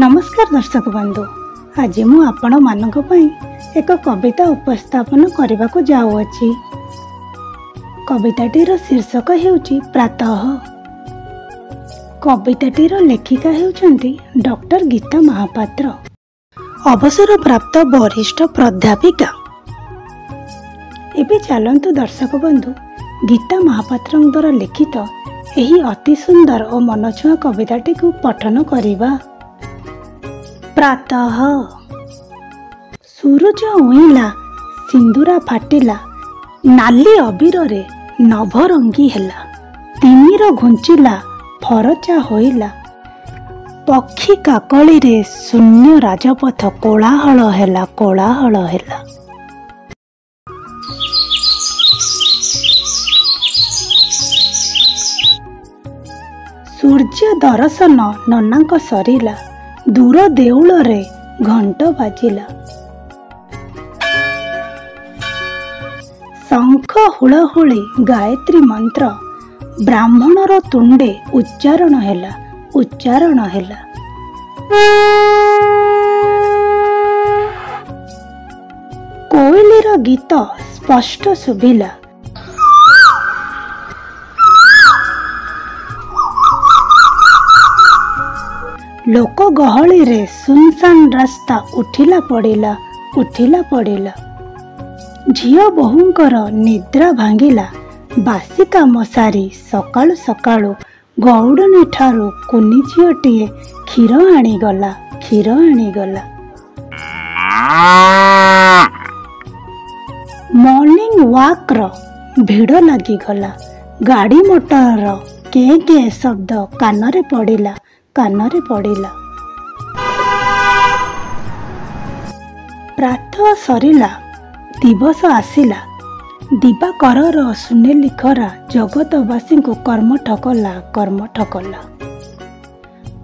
ନମସ୍କାର ଦର୍ଶକ ବନ୍ଧୁ, ଆଜି ମୁଁ ଆପଣମାନଙ୍କ ପାଇଁ ଏକ କବିତା ଉପସ୍ଥାପନ କରିବାକୁ ଯାଉଅଛି। କବିତାଟିର ଶୀର୍ଷକ ହେଉଛି ପ୍ରାତଃ। କବିତାଟିର ଲେଖିକା ହେଉଛନ୍ତି ଡକ୍ଟର ଗୀତା ମହାପାତ୍ର, ଅବସରପ୍ରାପ୍ତ ବରିଷ୍ଠ ପ୍ରାଧ୍ୟାପିକା। ଏବେ ଚାଲନ୍ତୁ ଦର୍ଶକ ବନ୍ଧୁ, ଗୀତା ମହାପାତ୍ରଙ୍କ ଦ୍ୱାରା ଲିଖିତ ଏହି ଅତି ସୁନ୍ଦର ଓ ମନଛୁଆଁ କବିତାଟିକୁ ପଠନ କରିବା। ପ୍ରାତଃ। ସୂରୁଜ ଉଇଁଲା, ସିନ୍ଦୁରା ଫାଟିଲା, ନାଲି ଅବିରରେ ନଭରଙ୍ଗୀ ହେଲା। ତିମିର ଘୁଞ୍ଚିଲା, ଫରଚା ହୋଇଲା। ପକ୍ଷୀ କାକଳିରେ ଶୂନ୍ୟ ରାଜପଥ କୋଳାହଳ ହେଲା, କୋଳାହଳ ହେଲା। ସୂର୍ଯ୍ୟ ଦରଶନ ନନାଙ୍କ ସରିଲା, ଦୂର ଦେଉଳରେ ଘଣ୍ଟ ବାଜିଲା। ଶଙ୍ଖ ହୁଳହୁଳି ଗାୟତ୍ରୀ ମନ୍ତ୍ର ବ୍ରାହ୍ମଣର ତୁଣ୍ଡେ ଉଚ୍ଚାରଣ ହେଲା, ଉଚ୍ଚାରଣ ହେଲା। କୋଇଲିର ଗୀତ ସ୍ପଷ୍ଟ ଶୁଭିଲା। ଲୋକ ଗହଳିରେ ସୁନସାନ ରାସ୍ତା ଉଠିଲା ପଡ଼ିଲା, ଉଠିଲା ପଡ଼ିଲା। ଝିଅ ବୋହୂଙ୍କର ନିଦ୍ରା ଭାଙ୍ଗିଲା। ବାସି କାମ ସାରି ସକାଳୁ ସକାଳୁ ଗଉଡ଼ୁଣୀ ଠାରୁ କୁନି ଝିଅଟିଏ କ୍ଷୀର ଆଣିଗଲା, କ୍ଷୀର ଆଣିଗଲା। ମର୍ଣ୍ଣିଂ ୱାକ୍ର ଭିଡ଼ ଲାଗିଗଲା। ଗାଡ଼ି ମଟରର କେଁ କେଁ ଶବ୍ଦ କାନରେ ପଡ଼ିଲା, କାନରେ ପଡ଼ିଲା। ପ୍ରାତଃ ସରିଲା, ଦିବସ ଆସିଲା। ଦିବାକରର ସୁନେଲି ଖରା ଜଗତବାସୀଙ୍କୁ କର୍ମଠ କଲା, କର୍ମଠ କଲା।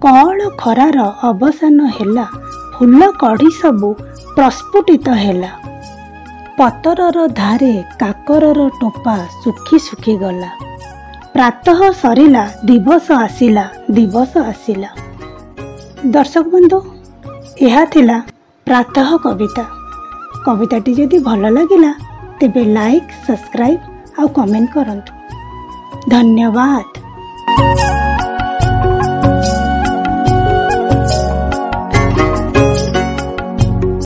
କଅଁଳ ଖରାର ଅବସାନ ହେଲା, ଫୁଲ କଢ଼ି ସବୁ ପ୍ରସ୍ଫୁଟିତ ହେଲା। ପତରର ଧାରେ କାକରର ଟୋପା ଶୁଖି ଶୁଖିଗଲା। ପ୍ରାତଃ ସରିଲା, ଦିବସ ଆସିଲା, ଦିବସ ଆସିଲା। ଦର୍ଶକ ବନ୍ଧୁ, ଏହା ଥିଲା ପ୍ରାତଃ କବିତା। କବିତାଟି ଯଦି ଭଲ ଲାଗିଲା ତେବେ ଲାଇକ୍, ସବସ୍କ୍ରାଇବ୍ ଆଉ କମେଣ୍ଟ କରନ୍ତୁ। ଧନ୍ୟବାଦ।